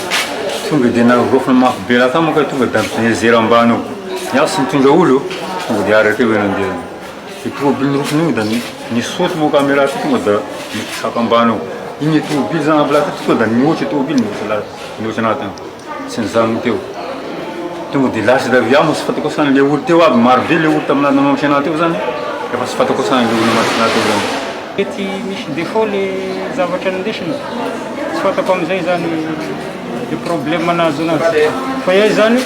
tonga de narogofiny mafy be laha tao manko tonga de nizera ambany ao, iaho tsy nitondra olo, tonga de araka eo nandeha, i tôbily nirofony io da nisaoty moa caméra ty tonga da niposaka ambany ao, igny tôbily zany avy laha ty tonga da nihoatra tôbily nihoatra laha nihoatra anatiny. Tsy nijanona teo. Tonga dia lasa avy aho, tsy fantako ohatran'ny le olo teo aby, maro be le olo tamin'ny namaky anahy teo zany, efa tsy fantako ohatran'ny le olo namaky anahy teo zany. Mety misy défaut le zavatra nindesina, tsy fantako amizay zany le problème nahazo anazy, fa iay zany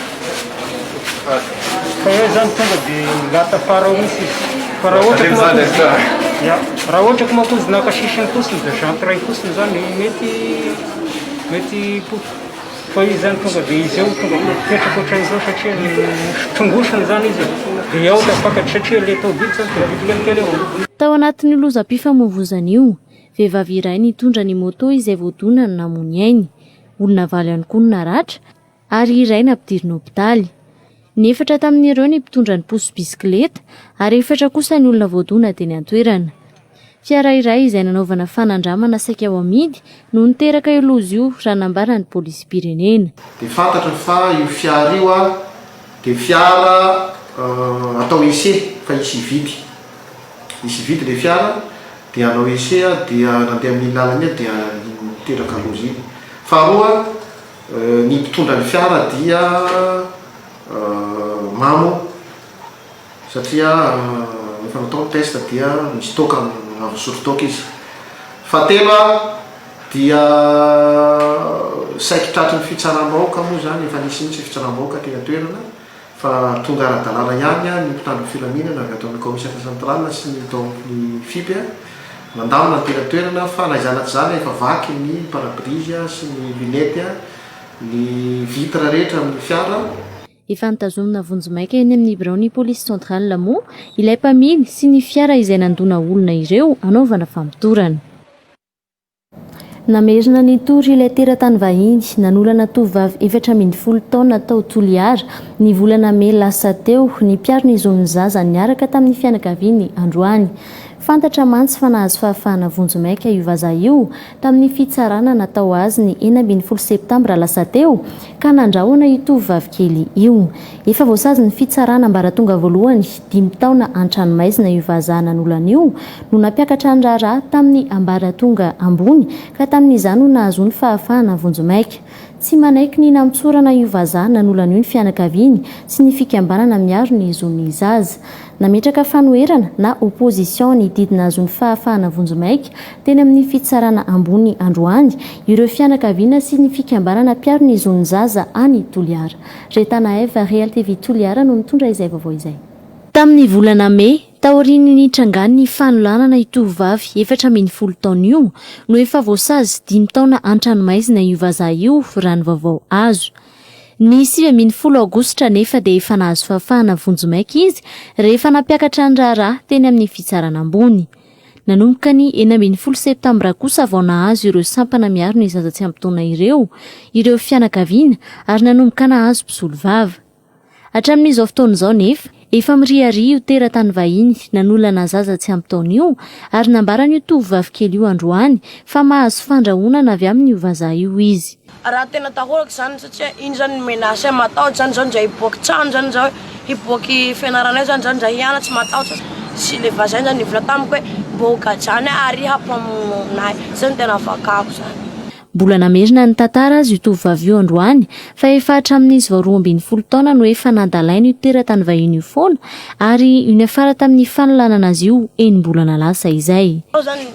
fa iay zany tonga de lata afara ao mihitsy izy, fa raha ohatra ka manko izy ya raha ohatra ka manko izy naka sisiny fotsiny de jante ray fotsiny zany mety mety potika. Fa izy zany tonga dia izy eo tonga mipetraka ohatran'izao satria tongosiny zany izy dia ao tafakatra satria le tôbily zany tôbily kelikely eo. Tao anatin'io lozam-pifamoivozana io, vehivavy iray nitondra ny moto izay voadona no namoy ny ainy. Olona valo ihany koa no naratra ary iray nampidirina hopitaly. Ny efatra tamin'ireo ny mpitondra ny posy bisikileta ary efatra kosa ny olona voadona teny an-toerana. Fiara iray izay nanaovana fanandramana saika ho amidy no niteraka io loza io raha nambaran'ny polisim-pirenena. Dia fantatra fa io fiara io dia fiara atao essai fa hisy hividy. Hisy hividy ilay fiara dia hanao essai dia nandeha amin'iny lalana iny dia niteraka loza iny. Faharoa, Ny mpitondra ny fiara dia mamo satria rehefa natao ny test dia misy toaka avy nisotro toaka izy. Fahatelo dia saiky tratry ny fitsaram-bahoaka moa izany, efa nisy mihitsy ny fitsaram-bahoaka teny an-toerana fa tonga ara-dalàna ihany ny mpitandro ny filaminana avy ato amin'ny kaomisariat central sy ny tao amin'ny FIP nandamina ny teny an-toerana fa na izany na tsy izany efa vaky ny pare-brise sy ny lunette, ny vitre rehetra amin'ny fiara. Efa notazomina vonjimaika eny amin'ny biraon'ny Police Centrale moa ilay mpamily sy ny fiara izay nandona olona ireo hanaovana famotorana. Namerina nitory ilay teratany vahiny nanolana tovovavy 14 taona tao Toliara, ny volana mey lasa teo, ny mpiaro ny zon'ny zaza niaraka tamin'ny fianakaviany androany. Fantatra mantsy fa nahazo fahafahana vonjimaika io vazaha io tamin'ny fitsarana natao azy ny 16 septambra lasa teo ka nandrahona io tovovavikely io. Efa voasazin'ny fitsarana ambaratonga voalohany dimy taona an-tranomaizina io vazaha nanolana io no nampiakatra ny raharaha tamin'ny ambaratonga ambony ka tamin'izany no nahazoany fahafahana vonjimaika. Tsy manaiky ny namotsorana io vazaha nanolana io ny fianakaviany sy ny fikambanana miaro ny zon'ny zaza. Nametraka fanoherana na opposition ny didy nahazoany fahafahana vonjimaika teny amin'ny fitsarana ambony androany ireo fianakaviana sy ny fikambanana mpiaro ny zon'ny zaza any Toliara. Retana Eva, Real TV Toliara no mitondra izay vaovao izay. Tamin'ny volana mey, taorian'ny nitrangan'ny fanolanana io tovovavy 14 taona io, no efa voasazy dimy taona an-tranomaizina io vazaha io, raha ny vaovao azo. Ny 19 aogositra anefa dia efa nahazo fahafahana vonjimaika izy rehefa nampiakatra ny raharaha teny amin'ny fitsarana ambony. Nanomboka ny 16 septambra kosa vao nahazo ireo sampana miaro ny zaza tsy ampy taona ireo ireo fianakaviana ary nanomboka nahazo mpisolovava. Hatramin'izao fotoana izao nefa, efa miriaria io teratany vahiny nanolana zaza tsy ampy taona io ary nambaran'io tovovavy kely io androany fa mahazo fandrahonana avy amin'io vazaha io izy. Raha tena atahorako zany satria iny zany ny menace ahy matahotra zany zao ndray hiboaky trano zany zao hiboaky fianaranay zany zao ndray hianatsy matahotra sy le vazaha iny zany nivola tamiko hoe mbô ho gadrana aho ary hampamono ahy zay no tena afakako zany. Mbola namerina ny tantara aza io tovovavy io androany fa efa hatramin'izy vao 12 taona no efa nadalaina io teratany vahiny io foana ary io niafara tamin'ny fanolanana azy io enim-bolana lasa izay. Zao zany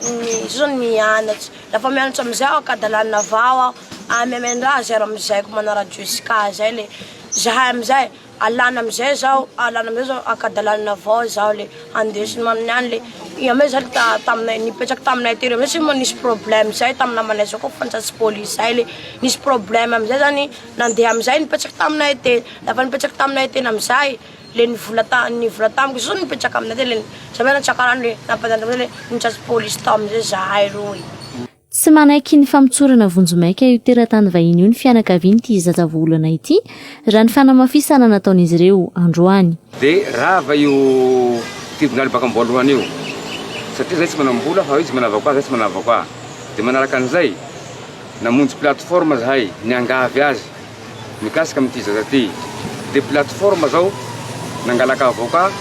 zao zany mianatra, lafa mianatra amizay aho akadalana avao aho, amy amendraha zay raha amizay ko manara jusqu'à zay le zahay amizay Alana amizay zaho, alana amizay zaho akadalanina avao zaho le andesiny maniny any le i amizay zaho ta- taminay nipetraky taminay tery amizay tsy mba nisy problème zay tamy namanay zao koa fantatsy police zay le nisy problème amizay zany nandeha amizay nipetraky taminay teny lafa nipetraky taminay teny amizay le nivola ta- nivola tamiko zao nipetraka aminay teny le za amizay nitsaka rano le nampandany amizay le nitratry police tao amizay zahay roy. Tsy manaiky ny famotsorana vonjimaika io teratany vahiny io ny fianakavian'ity zaza voaolana ity, raha ny fanamafisana nataon'izy ireo androany. Dia rava io tribonaly baka am-boalohany io satria zay tsy manam-bola fa izy manana avocat zay tsy manana avocat. Dia manaraka an'izay, namonjy plateforme zahay niangavy azy mikasika amin'ity zaza ity. Dia plateforme zao nangalaka avocat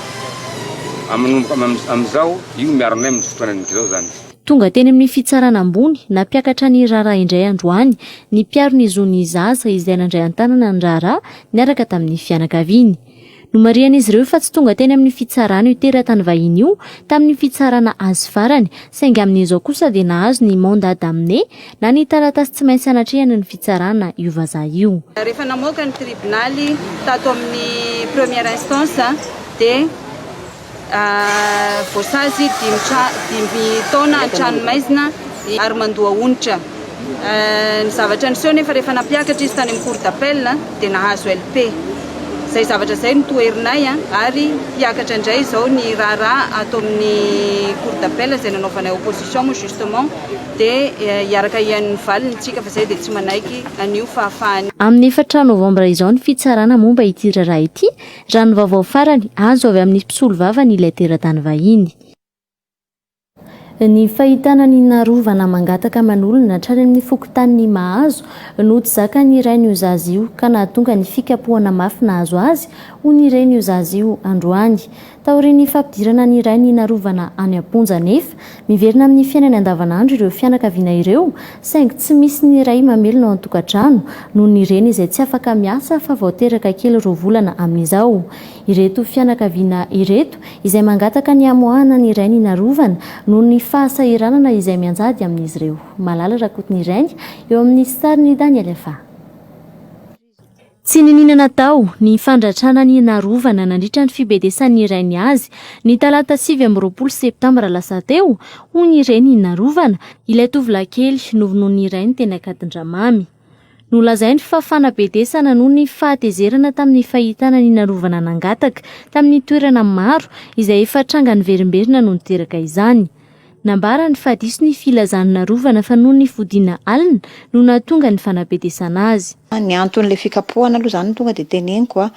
manomboka amin'izao io miaro anay amin'ny fotoana izao zany. Tonga teny amin'ny fitsarana ambony nampiakatra ny raharaha indray androany ny mpiaro ny zon'ny zaza izay nandray an-tanana ny raharaha niaraka tamin'ny fianakaviany. Nomarihan'izy ireo fa tsy tonga teny amin'ny fitsarana io teratany vahiny io tamin'ny fitsarana azy farany saingy amin'izao kosa dia nahazo ny mandat d'amener na ny taratasy tsy maintsy hanatrehana ny fitsarana io vazaha io. Rehefa namoaka ny tribonaly tato amin'ny première instance dia Voasazy dimy taona an-tranomaizina ary mandoa onitra. Ny zavatra niseho nefa rehefa nampiakatra izy tany amin'ny cour d'appel dia nahazo LP. Izay zavatra izay no toherinay ary hiakatra indray izao ny raharaha ato amin'ny cour d'appel izay nanaovanay opposition moa justement dia hiaraka hihaino ny valiny tsika fa izay dia tsy manaiky an'io fahafahany. Amin'ny efatra novambra izao ny fitsarana momba ity raharaha ity Raha ny vaovao farany azo avy amin'ny mpisolovavany ilay teratany vahiny. Ny fahitana ny narovana mangataka aman'olona hatrany amin'ny fokontanin'i Mahazo no tsy zakan'ny rain'io zaza io ka nahatonga ny fikapohana mafy nahazo azy, hoy ny renin'io zaza io androany. Taorian'ny fampidirana ny rainy narovana any am-ponja anefa, miverina amin'ny fiainany andavanandro ireo fianakaviana ireo saingy tsy misy ny ray mamelona ao an-tokantrano noho ny reny izay tsy afaka miasa fa vao teraka kely roa volana amin'izao. Ireto fianakaviana ireto izay mangataka ny hamoahana ny rainy narovana noho ny fahasahiranana izay mianjady amin'izy ireo. Malala Rakotonirainy eo amin'ny sarin'i Daniel Fa. Tsy niniana natao ny fandratrana ny narovana nandritra ny fibedesan'ny rainy azy ny talata 29 septambra lasa teo, hoy ny reny narovana, ilay tovolahy kely novonoin'ny rainy teny Ankadindramamy. Nolazainy fa fanabedesana noho ny fahatezerana tamin'ny fahitana ny narovana nangataka tamin'ny toerana maro izay efa tranga niverimberina no niteraka izany. Nambarany fa diso ny filazan'ny narovana fa noho ny fodiana alina no nahatonga ny fanabedesana azy. Ny anton'ilay fikapohana aloha izany tonga dia teneniko a,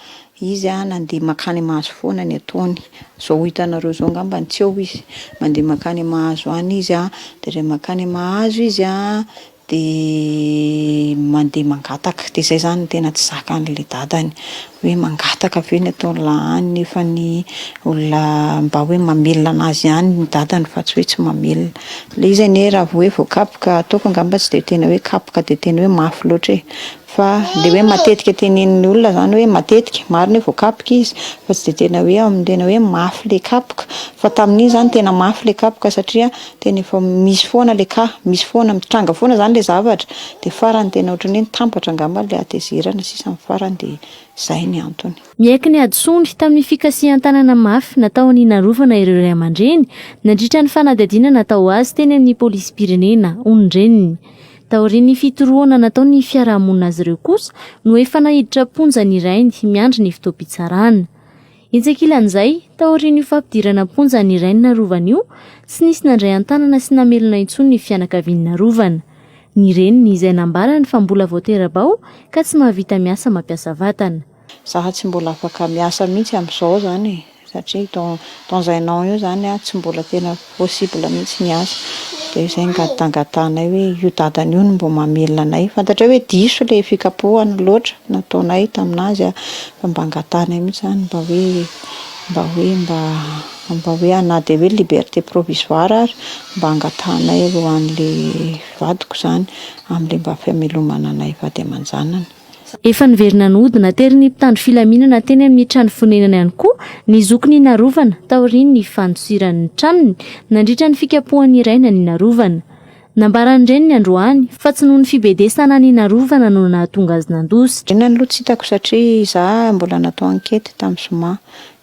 izy a nandeha mankany Mahazo foana ny ataony, izao hitanareo izao angambany tsy eo izy, mandeha mankany Mahazo any izy a, dia rehefa mankany Mahazo izy a dia mandeha mangataka, dia izay izany no tena tsy zakan'ilay dadany, hoe mangataka ve ny ataon'lah any nefa ny olona mba hoe mamelona an'azy ihany ny dadany fa tsy hoe tsy mamelona. Ilay izy anie raha vao hoe voakapoka, ataoko angamba tsy dia tena hoe kapoka dia tena hoe mafy loatra e, fa ilay hoe matetika tenenin'ny olona izany hoe matetika, marina hoe voakapoka izy fa tsy dia tena hoe amin'ny tena hoe mafy ilay kapoka, fa tamin'iny izany tena mafy ilay kapoka satria Tena efa misy foana le cas, misy foana, mitranga foana zany le zavatra, de farany tena ohatran'ny hoe nitambatra angamba le hatezerana sisa ny farany de zay ny antony. Miaiky ny hadisoany tamin'ny fikasihan-tanana mafy nataony narovana ireo ray aman-dreny nandritra ny fanadihadiana natao azy teny amin'ny polisim-pirenena, hoy ny reniny. Taorian'ny fitorohana nataon'ny fiarahamonina azy ireo kosa no efa naiditra am-ponja ny rainy miandry ny fotoam-pitsarana. Etsy ankilan'izay, taorian'io fampidirana am-ponja ny rainy narovana io, tsy nisy nandray an-tanana sy namelona intsony ny fianakaviany narovana. Ny reniny izay nambarany fa mbola vao tera-bao ka tsy mahavita miasa mampiasa vatana. Za tsy mbola afaka miasa mihitsy amin'izao zany e, satria dans dans un an eo zany aho tsy mbola tena possible mihitsy ny asa, dia izay angatahangatahanay hoe io dadany io no mba mamelona anay, fantatray hoe diso ilay fikapohana loatra nataonay tamin'azy fa mba angatahanay mihitsy izany mba hoe mba hoe mba mba hoe na dia hoe liberté provisoire ary mba angatahanay ho an'le vadiko izany amin'le mba famelomana anay vady aman-janany. Efa niverina nody naterin'ny mpitandro filaminana teny amin'ny trano fonenany ihany koa ny zokiny Narovana taorian'ny fandosirany ny tranony nandritra ny fikapohan'ny rainy an'i Narovana. Nambaran'ny reniny androany fa tsy noho ny fibedesana an'i Narovana no nahatonga azy nandositra. Reniny aloha tsy hitako satria izaho mbola natao enquête tamin'ny zoma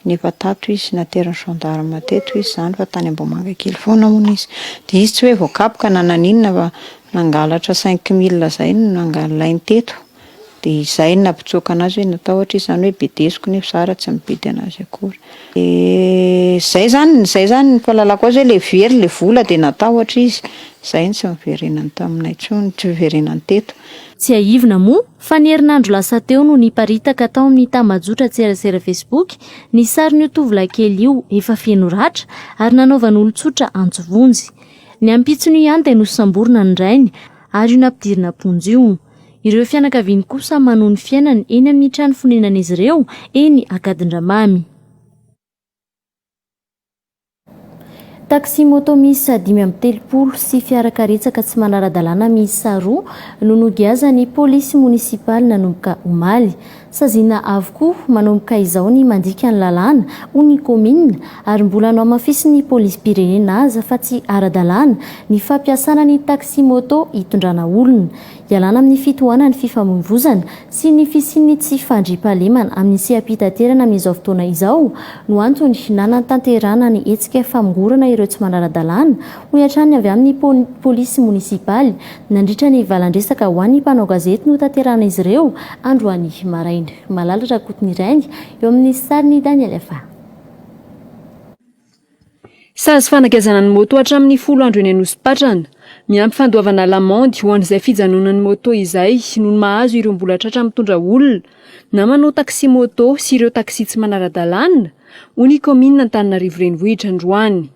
nefa tato izy, naterin'ny gendarme teto izy izany fa tany Ambohimangakely foana hono izy. Dia izy tsy hoe voakapoka na naninona fa nangalatra 5000 izay no nangalainy teto. Dia izay no nampitsoaka anazy hoe natahotra izy izany hoe bedesiko nefa izaho ary tsy nibedy anazy akory. Dia izay izany, izay izany ny fahalalako azy hoe ilay very ilay vola dia natahotra izy. Izay no tsy niverenany taminay intsony, tsy niverenany teto. Tsiahivina moa fa ny herinandro lasa teo no niparitaka tao amin'ny tambajotran-tserasera Facebook ny sarin'io tovolahy kely io efa feno ratra ary nanaovan'olon-tsotra antso vonjy. Ny ampitson'io ihany dia nosamborina ny rainy ary io nampidirina am-ponja io. Ireo fianakaviany kosa manohy ny fiainany eny amin'ny trano fonenan'izy ireo eny Ankadindramamy. Taxi moto miisa 35 sy fiara karetsaka tsy manara-dalàna miisa roa no nogiazan'ny polisy monisipaly nanomboka omaly. Saziana avokoa manomboka izao ny mandika ny lalàna, hoy ny kaominina, ary mbola nohamafisin'ny polisim-pirenena aza fa tsy ara-dalàna ny fampiasana ny taxi moto hitondrana olona. Ialana amin'ny fitohanan'ny fifamoivozana sy ny fisian'ny tsy fandriampahalemana amin'ny seha-pitaterana amin'izao fotoana izao no antony nanantanterahana ny hetsika famongorana ireo tsy manara-dalàna, hoy hatrany ny avy amin'ny polisy monisipaly nandritra ny valan-dresaka ho an'ny mpanao gazety notanterahan'izy ireo androany maraina. Malala Rakotonirainy eo amin'ny sarin'i Daniel Afa. Sazy fanagiazana ny moto hatramin'ny folo andro eny Anosipatrana. Miampy fandoavana lamandy ho an'izay fijanonan'ny moto izay no mahazo ireo mbola tratra mitondra olona na manao taxi moto sy ireo taxi tsy manara-dalàna, hoy ny kaominina Antananarivo Renivohitra androany.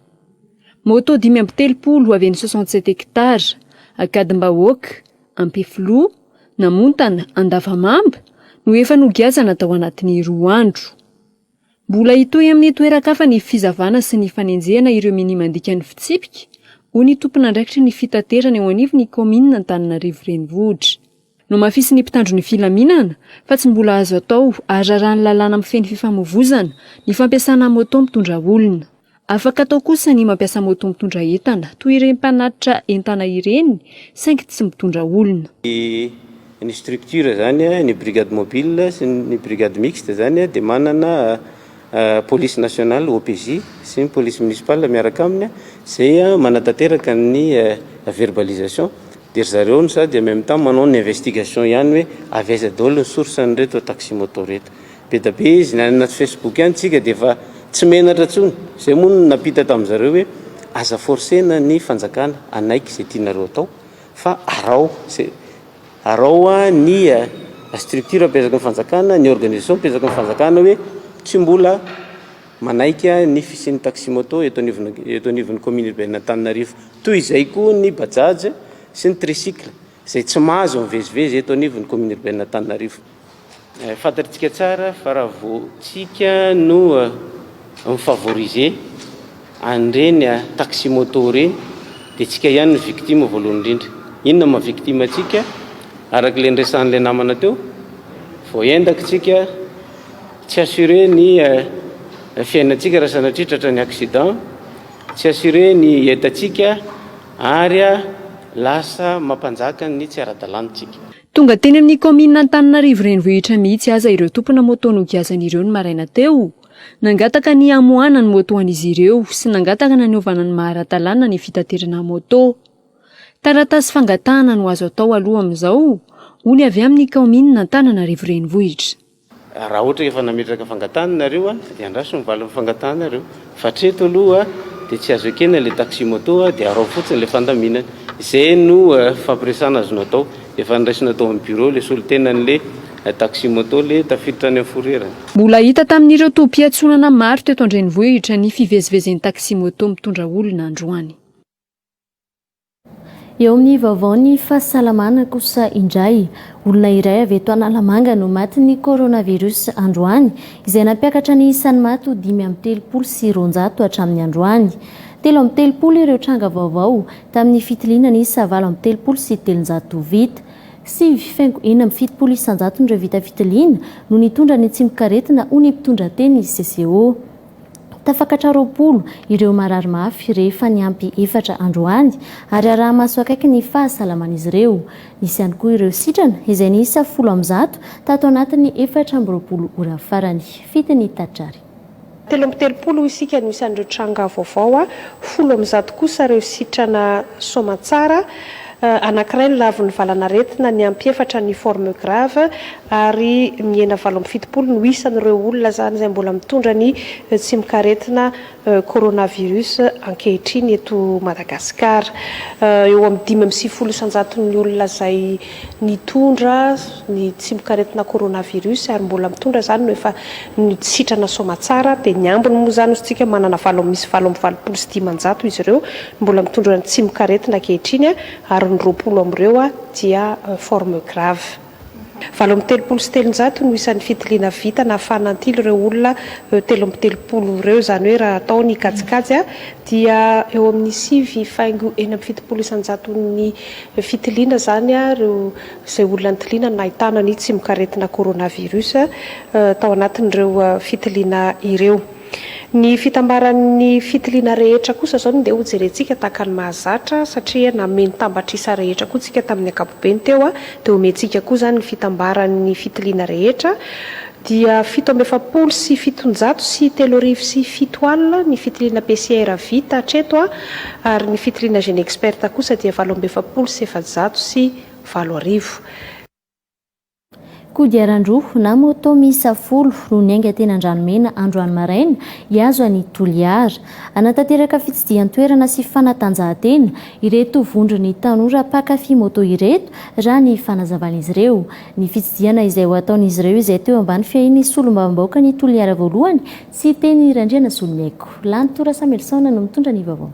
Moto 35 avy eny 67 hectares, Ankadimbahoaka, Ampefiloha, Namontana, Andavamamba no efa nogiazana tao anatin'ny roa andro. Mbola hitohy amin'ny toeran-kafa ny fizavana sy ny fanenjehana ireo minia mandika ny fitsipika, hoy ny tompon'andraikitry ny fitaterana eo anivon'ny kaominina Antananarivo Renivohitra. Nohamafisin'ny mpitandro ny filaminana fa tsy mbola azo atao ary raràn'ny lalàna mifehy ny fifamoivozana ny fampiasana moto mitondra olona. Afaka atao kosa ny mampiasa moto mitondra entana toy ireny mpanatitra entana ireny saingy tsy mitondra olona. Ny structure zany, ny brigade mobile sy ny brigade mixte zany dia manana police nationale OPJ sy ny police municipale miaraka aminy izay manatanteraka ny verbalisation dia ry zareo no sady en même temps manao ny investigation ihany hoe avy aiza daholo ny source an'ireto taxi moto ireto. Be da be izy, na any anaty Facebook any tsika dia efa tsy menatra intsony. Izay moa no nampita tamin'zareo hoe aza forcer-na ny fanjakana hanaiky izay tianareo atao fa araho izay, araho ny structure apetraky ny fanjakana, ny organisation apetraky ny fanjakana hoe tsy mbola manaiky ny fisian'ny taxi moto eto anivon'ny eto anivon'ny commune urbaine Antananarivo. Toy izay koa ny bajaj sy ny tricycle izay tsy mahazo mivezivezy eto anivon'ny commune urbaine Antananarivo. Fantatritsika tsara fa raha vao tsika no mi-favoriser an'ireny taxi moto ireny dia tsika ihany no victime voalohany indrindra. Inona no maha victime antsika? Araka ilay niresahan'ilay namana teo, voaendaka tsika, tsy assuré ny fiainantsika raha sanatria tratran'ny accident, tsy assuré ny entantsika ary lasa mampanjaka ny tsy ara-dalàna tsika. Tonga teny amin'ny kaominina Antananarivo renivohitra mihitsy aza ireo tompona moto nogiazana ireo ny maraina teo. Nangataka ny hamoahana ny moto an'izy ireo sy nangataka ny hanaovana ny maha ara-dalàna ny fitaterana moto. Taratasy fangatahana no azo atao aloha amin'izao, hoy ny avy amin'ny kaominina Antananarivo renivohitra. Raha ohatra efa nametraka fangatahana nareo dia andraso ny valin'ny fangatahanareo. Fa hatreto aloha dia tsy azo ekena ilay taxi moto dia araho fotsiny ilay fandaminana. Izay no fampiresahana azonao atao. Efa noraisina tao amin'ny bureau ilay solontenan'ilay taxi moto ilay tafiditra any amin'ny fourrière. Mbola hita tamin'ireo tobim-piantsonana maro teto an-drenivohitra ny fivezivezen'ny taxi moto mitondra olona androany. Eo amin'ny vaovaon'ny fahasalamana kosa indray, olona iray avy eto Analamanga no matin'ny coronavirus androany, izay nampiakatra ny isan'ny maty ho 235 hatramin'ny androany. 33 ireo tranga vaovao tamin'ny fitiliana niisa 338 vita. Sivy faingo 76 isan-jaton'ireo vita fitiliana no nitondra ny tsimokaretina hoy ny mpitondra teny CCO. Tafakatra 20 ireo marary mafy rehefa niampy efatra androany ary araha-maso akaiky ny fahasalaman'izy ireo. Nisy ihany koa ireo sitrana izay niisa 110 tato anatin'ny 24 ora farany. Fitiny Tatrary. 33 hoy isika no isan'ireo tranga vaovao, 110 kosa ireo sitrana soamantsara, anankiray no lavon'ny valanaretina, niampy efatra ny forme grave ary mihena 78 no isan'ireo olona izany izay mbola mitondra ny tsimokaretina coronavirus ankehitriny eto Madagasikara. Eo amin'ny 95 isan-jaton'ny olona izay nitondra ny tsimokaretina coronavirus ary mbola mitondra izany no efa sitrana soamatsara dia ny ambiny moa izany hozy tsika manana valo misy 588 izy ireo no mbola mitondra ny tsimokaretina ankehitriny ary ny 20 amin'ireo dia forme grave. 338 no isan'ny fitiliana vita nahafahana nitily ireo olona 33 ireo, izany hoe raha atao ny kajikajy dia eo amin'ny sivy faingo 76 isan-jaton'ny fitiliana izany ireo izay olona nitiliana no nahitana ny tsimokaretina coronavirus tao anatin'ireo fitiliana ireo. Ny fitambaran'ny fitiliana rehetra kosa izao no ndeha hojerentsika tahaka ny mahazatra satria nameno tambatr'isa rehetra koa tsika tamin'ny ankapobeny teo dia omentsika koa izany ny fitambaran'ny fitiliana rehetra dia 3747 alina ny fitiliana PCR vita hatreto ary ny fitiliana GeneXpert kosa dia 448. Kodiaran-droa na moto miisa folo no niainga teny Andranomena androany maraina hihazo an'i Toliara. Hanatanteraka fitsidihan-toerana sy fanatanjahantena ireto vondron'ny tanora mpankafy moto ireto raha ny fanazavan'izy ireo. Ny fitsidihana izay ho ataon'izy ireo izay teo ambany fiahian'ny solombavambahoakan'i Toliara voalohany, Siteny Randrianasoloniaiko. Lanto Rasamelison no mitondra ny vaovao.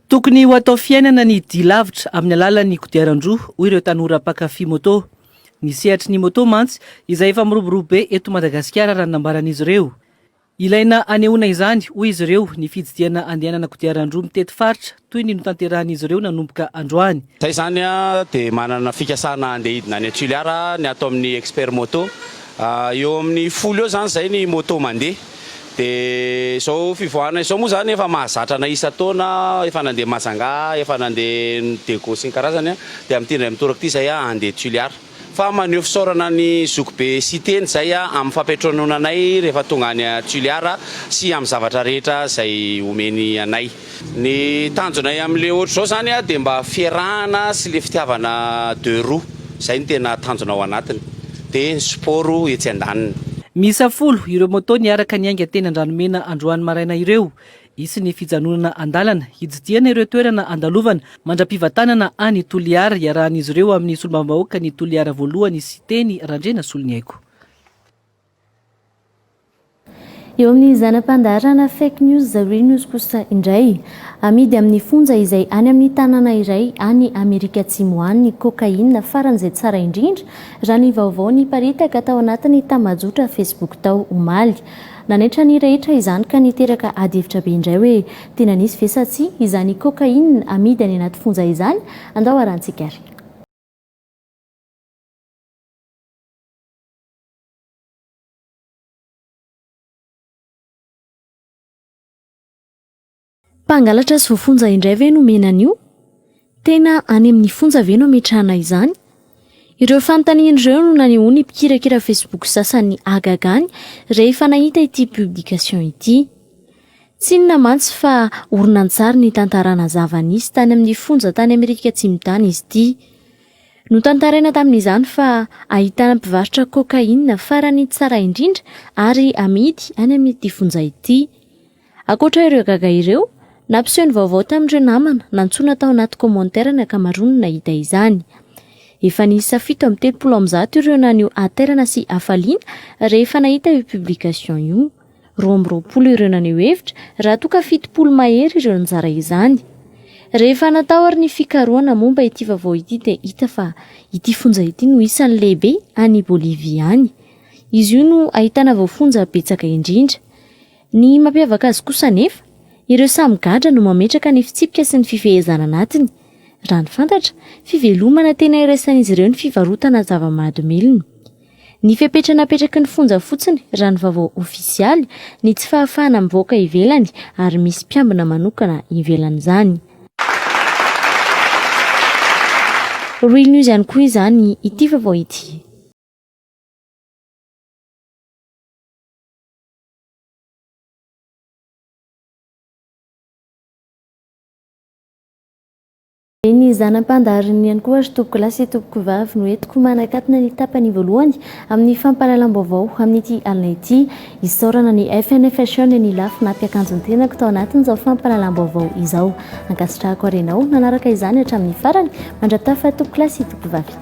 Tokony ho atao fiainana ny dia lavitra amin'ny alalan'ny kodiaran-droa, hoy ireo tanora mpankafy moto. Ny sehatry ny moto mantsy izay efa miroborobo be eto Madagasikara raha ny nambaran'izy ireo. Ilaina hanehoana izany, hoy izy ireo, ny fitsidihana andehanana kodiaran-droa mitety faritra toy ny notanterahan'izy ireo nanomboka androany. Zay izany dia manana fikasana handeha hidina any Toliara ny ato amin'ny Expert Moto. Eo amin'ny folo eo izany izay ny moto mandeha. Dia izao fivoahana izao moa izany efa mahazatra anay isan-taona, efa nandeha Majanga, efa nandeha Diego sy ny karazany, dia amin'ity indray mitoraka ity izay handeha Toliara. Fa maneho fisaorana ny zokibe Siteny izay amin'ny fampiantranoana anay rehefa tonga any Toliara sy amin'ny zavatra rehetra izay omeny anay. Ny tanjonay amin'ilay ohatr'izao izany dia mba fiarahana sy ilay fitiavana deux roues, izay no tena tanjona ao anatiny. Dia ny sport etsy andaniny. Miisa folo ireo moto niaraka niainga teny Andranomena androany maraina ireo. Hisy ny fijanonana an-dalana, hitsidihana ireo toerana andalovana mandra-pivatanana any Toliara, iarahan'izy ireo amin'ny solombavambahoakan'i Toliara voalohany Siteny Randrianasoloniaiko. Eo amin'ny zana-pandaharana Fake News Real News kosa indray, amidy amin'ny fonja izay any amin'ny tanàna iray any Amerika Atsimo any ny cocaïne faran'izay tsara indrindra, raha ny vaovao niparitaka tao anatin'ny tambajotra Facebook tao omaly. Nanaitra ny rehetra izany ka niteraka adihevitra be indray hoe tena nisy ve sa tsia izany cocaïne amidy any anaty fonja izany? Andao arahantsika ary. Mpangalatra sy voafonja indray ve no omena an'io? Tena any amin'ny fonja ve no ametrahana izany? Ireo fanontaniana ireo no nanehoan'ny mpikirakira Facebook sasany hagagany rehefa nahita ity publication ity. Tsy inona mantsy fa horonantsary nitantarana zava-nisy tany amin'ny fonja tany Amerika Atsimo tany izy ity. Notantaraina tamin'izany fa ahitana mpivarotra cocaïne farany tsara indrindra ary amidy any amin'ity fonja ity. Ankoatra ireo gaga ireo, nampiseho ny vaovao tamin'ireo namana nantsoina tao anaty commentaire ny ankamaroany nahita izany. Efa niisa 137 ireo naneho hatairana sy hafaliana rehefa nahita io publication io. 22 ireo naneho hevitra raha toa ka 70 mahery ireo nizara izany. Rehefa natao ary ny fikarohana momba ity vaovao ity dia hita fa ity fonja ity no isan'ny lehibe any Bolivia any. Izy io no ahitana voafonja betsaka indrindra. Ny mampiavaka azy kosa anefa, ireo samy gadra no mametraka ny fitsipika sy ny fifehezana anatiny. Raha ny fantatra, fivelomana tena iraisan'izy ireo ny fivarotana zava-mahadomelina. Ny fepetra napetraky ny fonja fotsiny, raha ny vaovao ofisialy, ny tsy fahafahana mivoaka ivelany ary misy mpiambina manokana ivelan'izany. Real News ihany koa izany ity vaovao ity. Dia ny zana-pandahariny ihany koa ry tompokolahy sy tompokovavy no entiko manakatona ny tapany voalohany amin'ny fampahalalam-baovao amin'ity alina ity. Isaorana ny FN Fashion eny Ilafy nampiakanjo ny tenako tao anatin'izao fampahalalam-baovao izao. Ankasitrahako ary ianao nanaraka izany hatramin'ny farany. Mandra-pitafa tompokolahy sy tompokovavy.